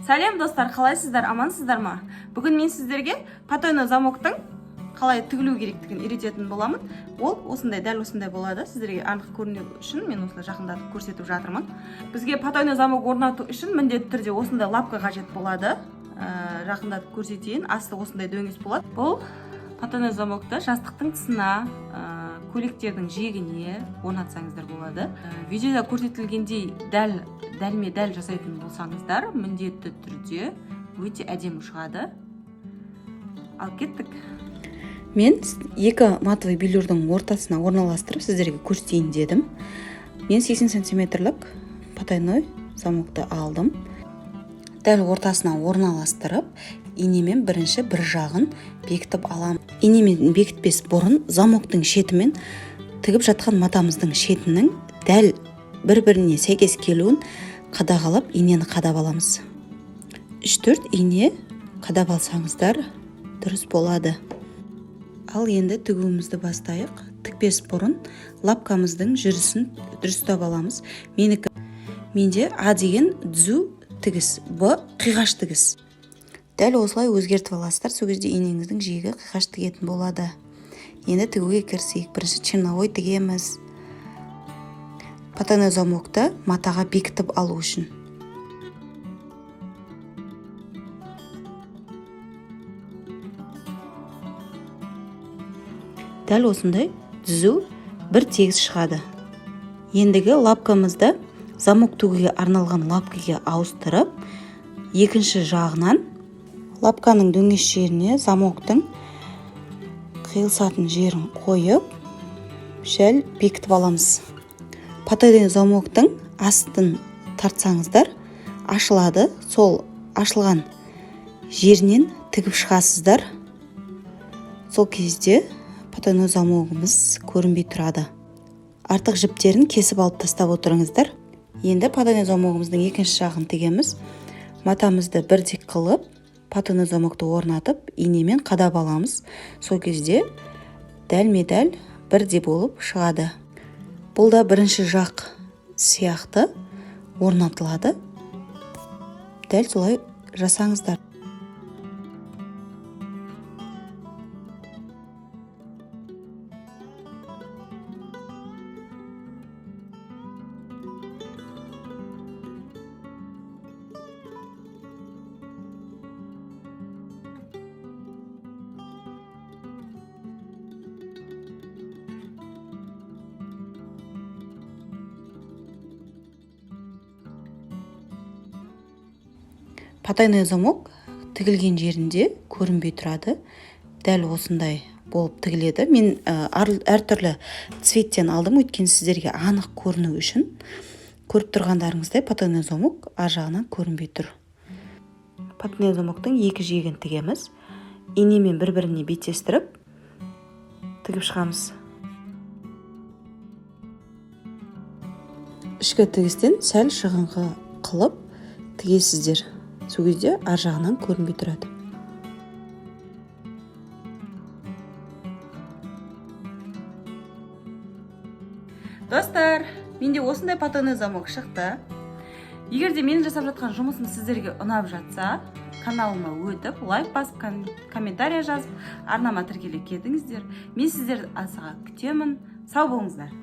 Сәлем, достар! Қалайсыздар, амансыздар ма? Бүгін мен сіздерге потайной замоктың қалай тігілу керектігін үйрететін боламын. Ол осындай, дәл осындай болады. Сіздерге анық көріну үшін мен осылай жақындатып көрсетіп жатырмын. Бізге потайной замок орнату үшін міндетті түрде осындай лапка қажет болады. Жақындатып көрсетейін, асты осындай дөңес болады. Бұл потайной замокты жастықтың тысына, көйлектердің жиегіне орнатсаңыздар болады. Видеода көрсетілгендей дәл дәлме дәл жасайтын болсаңыздар, міндетті түрде өте әдемі шығады. Ал кеттік. Мен екі матовый белюрдің ортасына орналастырып, сіздерге көрсетейін дедім. Мен 80 сантиметрлік потайной замокты алдым. Дәл ортасына орналастырып, инемен бірінші бір жағын бекітіп аламын. Инемен бекітпес бұрын замоктың шетімен тігіп жатқан матамыздың шетінің дәл бір біріне сәйкес келуін қадағалап, инені қадап аламыз. 3-4 ине қадап алсаңыздар, дұрыс болады. Ал енді тігуімізді бастайық. Тікпес бұрын лапкамыздың жүрісін дұрыстап аламыз. Менікі, менде А деген түзу тігіс, Б қиғаш тігіс. Дәл осылай өзгертіп аласыздар, сол кезде инеңіздің жиегі қиғаш тігетін болады. Енді тігуге кірісейік. Бірінші черновой тігеміз, потайной замокты матаға бекітіп алу үшін. Дәл осындай түзу, бір тегіс шығады. Ендігі лапкамызды замок тігуге арналған лапкаға ауыстырып, екінші жағынан лапканың дөңес жеріне замоктың қиылысатын жерін қойып, сәл бекітіп аламыз. Потайной замоктың астын тартсаңыздар, ашылады. Сол ашылған жерінен тігіп шығасыздар. Сол кезде потайной замогымыз көрінбей тұрады. Артық жіптерін кесіп алып тастап отырыңыздар. Енді потайной замогымыздың екінші жағын тігеміз. Матамызды бірдей қылып, потайной замокты орнатып, инемен қадап аламыз. Сол кезде дәлме дәл бірдей болып шығады. Бұл да бірінші жақ сияқты орнатылады. Дәл солай жасаңыздар. Потайной замок тігілген жерінде көрінбей тұрады. Дәл осындай болып тігіледі. Мен әртүрлі цветтен алдым, өйткені сіздерге анық көріну үшін. Көріп тұрғандарыңыздай, потайной замок ар жағынан көрінбей тұр. Потайной замоктың екі жиегін тігеміз. Инемен бір біріне беттестіріп, тігіп шығамыз. Ішкі тігістен сәл шығыңқы қылып тігесіздер. Сол кезде ар жағынан көрінбей тұрады. Достар, менде осындай потайной замок шықты. Егер де менің жасап жатқан жұмысым сіздерге ұнап жатса, каналыма өтіп, лайк басып, комментарий жазып, арнама тіркеле кетіңіздер. Мен сіздерді асыға күтемін. Сау болыңыздар!